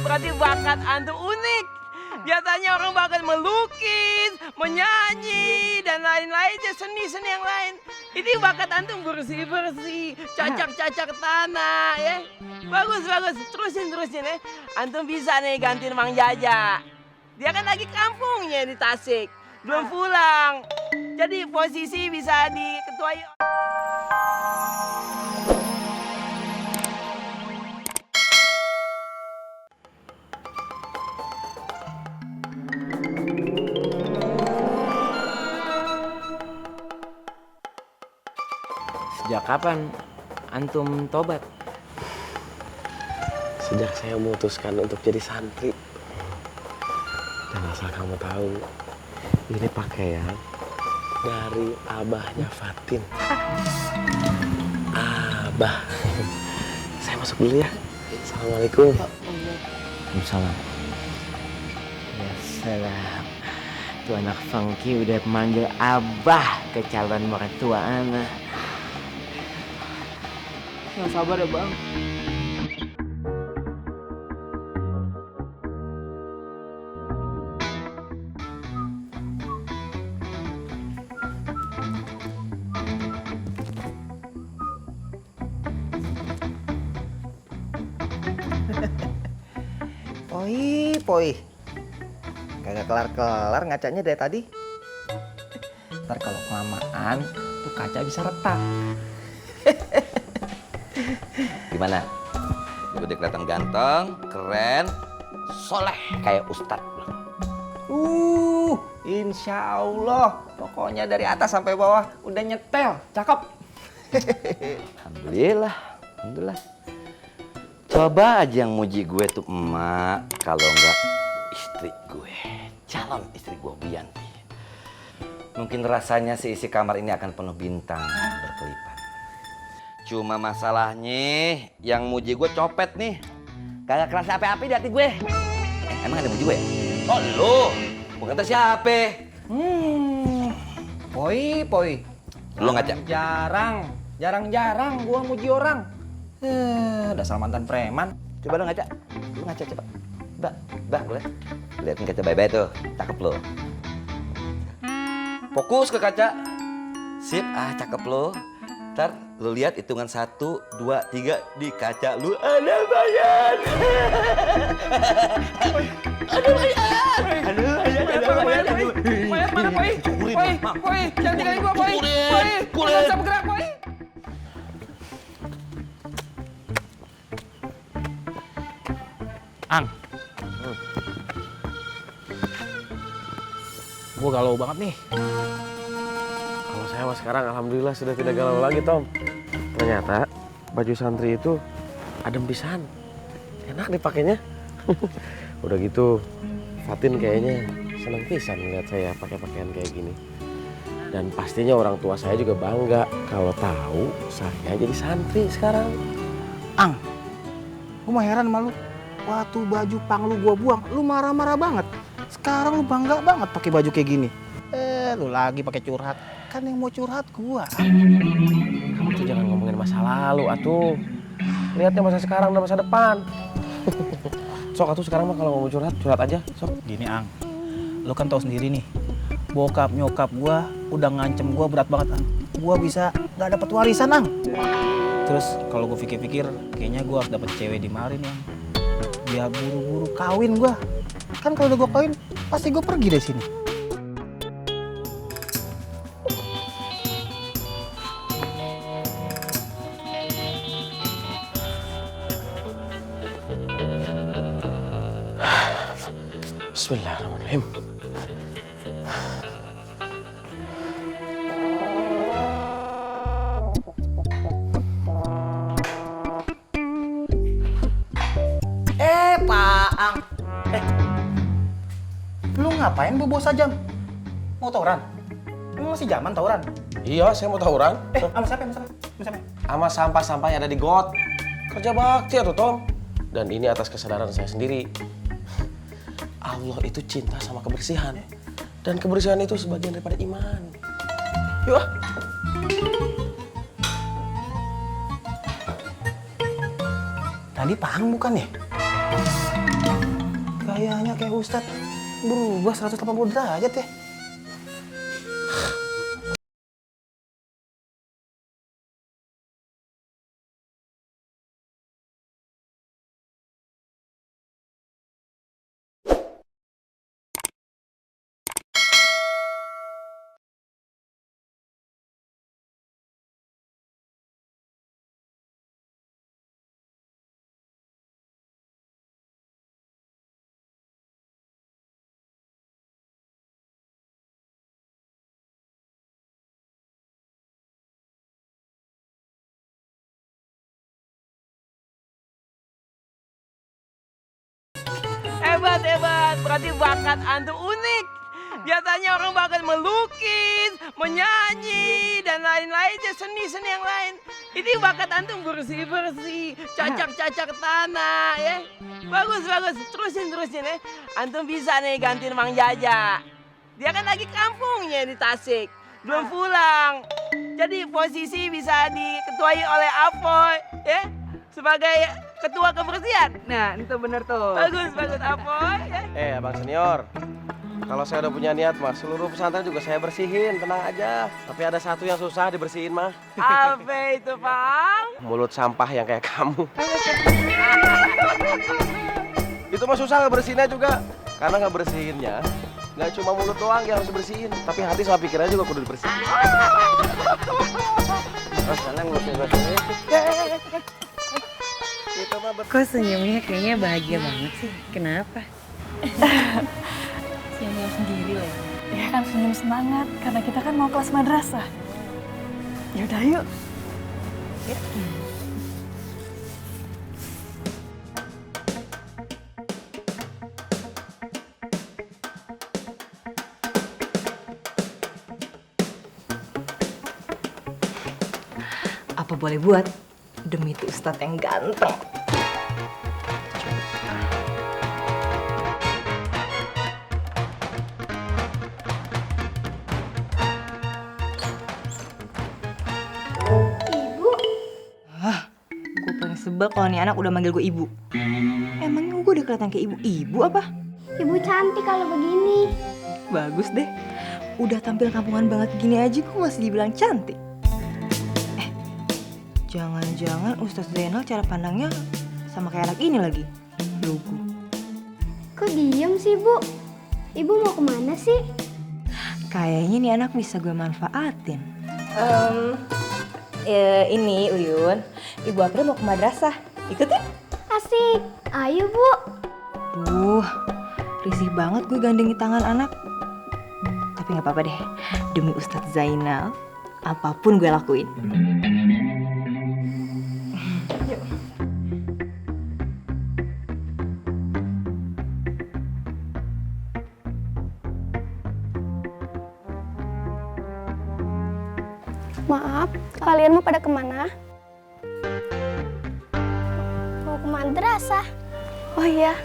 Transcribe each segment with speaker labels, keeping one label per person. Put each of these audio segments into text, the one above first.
Speaker 1: berarti bakat antum unik. Biasanya orang bakat melukis, menyanyi, dan lain-lainnya, seni-seni yang lain. Ini bakat antum bersih-bersih, cacak-cacak tanah, ya. Bagus, bagus. Terusin ya. Antum bisa nih gantiin Mang Jaja. Dia kan lagi kampungnya di Tasik, belum pulang. Jadi posisi bisa diketuai. Sejak kapan antum tobat?
Speaker 2: Sejak saya memutuskan untuk jadi santri. Dan asal kamu tahu, ini pakaian dari abahnya Fatin. Abah. Saya masuk dulu ya. Assalamualaikum.
Speaker 1: Waalaikumsalam. Ya salam. Tuh anak funky udah manggil abah ke calon mertua anak. Nggak sabar ya bang.
Speaker 3: Poi. Kagak kelar-kelar ngacanya dari tadi. Ntar kalau kelamaan tuh kaca bisa retak.
Speaker 4: Gimana? Udah kelihatan ganteng, keren, soleh kayak ustad.
Speaker 3: Insya Allah. Pokoknya dari atas sampai bawah udah nyetel, cakep.
Speaker 4: Alhamdulillah. Coba aja yang muji gue tuh emak, kalau enggak istri gue, calon istri gue Bianti. Mungkin rasanya seisi kamar ini akan penuh bintang berkelipat. Cuma masalahnya yang muji gue copet nih. Kagak kerasa apa-apa di hati gue. Emang ada muji gue ya? Oh lu, bukan tahu siapa?
Speaker 3: Poi.
Speaker 4: Lu ngaca?
Speaker 3: Jarang gua muji orang. Dasar mantan preman.
Speaker 4: Coba lu ngaca. Coba. Mbak, boleh? Liatin kaca baik-baik tuh, cakep lu. Fokus ke kaca. Sip, cakep lu. Ntar lu lihat hitungan 1, 2, 3 di kaca lu ada bayan. Ada bayan.
Speaker 1: Bayar mana Poi? Poi, jangan tinggalin gua Poi. Poi, jangan sampai gerak Poi.
Speaker 2: Ang. Gue galau banget nih. Kalau saya mah sekarang alhamdulillah sudah tidak galau lagi, Tom. Ternyata baju santri itu adem pisan. Enak dipakainya. Udah gitu, Fatin kayaknya senang pisan ngeliat saya pakai pakaian kayak gini. Dan pastinya orang tua saya juga bangga kalau tahu saya jadi santri sekarang.
Speaker 5: Ang, gue mah heran sama lu. Waktu baju pang lu gua buang, lu marah-marah banget. Sekarang lu bangga banget pakai baju kayak gini. Lu lagi pakai curhat. Kan yang mau curhat gua.
Speaker 2: Kamu tuh jangan ngomongin masa lalu, atuh. Lihatnya masa sekarang dan masa depan. Sok, atuh sekarang mah kalau mau curhat aja, sok.
Speaker 5: Gini Ang, lu kan tahu sendiri nih. Bokap nyokap gua udah ngancem gua berat banget Ang. Gua bisa nggak dapat warisan Ang. Terus kalau gua pikir-pikir, kayaknya gua harus dapat cewek di Marin Yang. Biar buru-buru kawin gua. Kan kalau udah gua kawin, pasti gua pergi dari sini.
Speaker 2: Bismillahirrahmanirrahim.
Speaker 5: Pak Ang. Lu ngapain bawa sajam? Mau tawuran? Emang masih zaman tawuran?
Speaker 2: Iya, saya mau tawuran.
Speaker 5: Sama siapa?
Speaker 2: Sama sampah-sampah yang ada di got. Kerja bakti atuh, Tom. Dan ini atas kesadaran saya sendiri. Allah itu cinta sama kebersihan. Dan kebersihan itu sebagian daripada iman. Yuk.
Speaker 5: Tadi Pak Ang bukan ya? Kayaknya kayak Ustadz berubah 180 derajat ya.
Speaker 1: Hebat, hebat. Berarti bakat antum unik. Biasanya orang bakat melukis, menyanyi, dan lain-lainnya, seni-seni yang lain. Ini bakat antum bersih-bersih, cacak-cacak tanah, ya. Bagus, bagus. Terusin ya. Antum bisa nih gantiin Mang Jaja. Dia kan lagi kampungnya di Tasik. Belum pulang. Jadi posisi bisa diketuai oleh Apoy, ya. Sebagai ketua kebersihan.
Speaker 3: Nah, itu bener tuh.
Speaker 1: Bagus, Apoy, ya.
Speaker 2: Abang senior. Kalau saya udah punya niat mah, seluruh pesantren juga saya bersihin, tenang aja. Tapi ada satu yang susah dibersihin mah.
Speaker 1: Apa itu, Bang?
Speaker 2: Mulut sampah yang kayak kamu. Itu mah susah ngebersihinnya juga. Karena ngebersihinnya nggak cuma mulut doang yang harus dibersihin, tapi hati sama pikirannya juga kudu dibersihin. Terus senang bersihin. Itu mah
Speaker 6: Kok senyumnya kayaknya bahagia banget sih? Kenapa? Senyum sendiri loh.
Speaker 7: Ya kan senyum semangat, karena kita kan mau kelas madrasah. Yaudah yuk.
Speaker 6: Apa boleh buat demi tuh Ustadz yang ganteng. Gue paling sebel kalau nih anak udah manggil gue ibu. Emangnya gue udah kelihatan kayak ibu apa?
Speaker 8: Ibu cantik kalau begini.
Speaker 6: Bagus deh. Udah tampil kampungan banget gini aja kok masih dibilang cantik. Jangan-jangan Ustadz Zainal cara pandangnya sama kayak anak ini lagi. Lugu.
Speaker 8: Kok diem sih, Bu? Ibu mau kemana sih?
Speaker 6: Kayaknya nih anak bisa gue manfaatin. Ini Uyun, Ibu April mau ke madrasah. Ikut ya?
Speaker 8: Asik. Ayo, Bu.
Speaker 6: Duh, risih banget gue gandengi tangan anak. Tapi gak apa-apa deh. Demi Ustadz Zainal, apapun gue lakuin.
Speaker 8: Maaf, kalian mau pada kemana? Mau ke madrasah.
Speaker 7: Oh iya.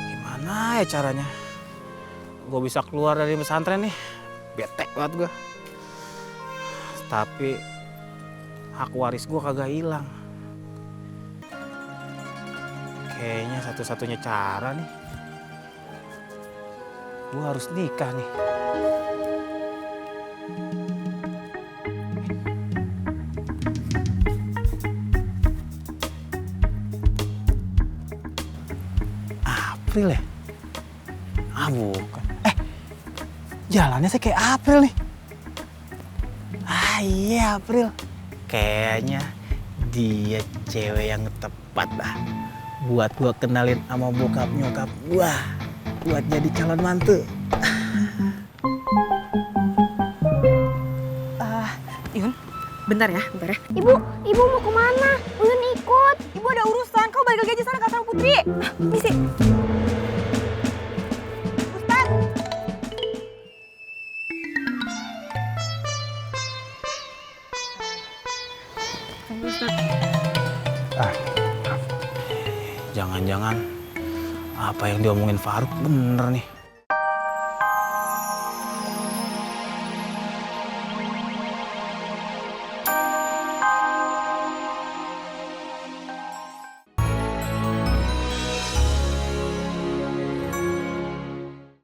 Speaker 5: Gimana ya caranya? Gue bisa keluar dari pesantren nih. Betek banget gue. Tapi hak waris gue kagak hilang. Kayaknya satu-satunya cara nih, gue harus nikah nih. April ya? Ah bukan. Jalannya sih kayak April nih. Ah iya April. Kayaknya dia cewek yang tepat dah buat gua kenalin sama bokap nyokap gua buat jadi calon mantu.
Speaker 6: Yun, bentar ya.
Speaker 8: Ibu mau kemana? Uyun ikut.
Speaker 7: Ibu ada urusan, kau balik lagi aja sana ke sama Putri. Misi. Ustaz.
Speaker 5: Jangan-jangan apa yang diomongin Faruk bener nih.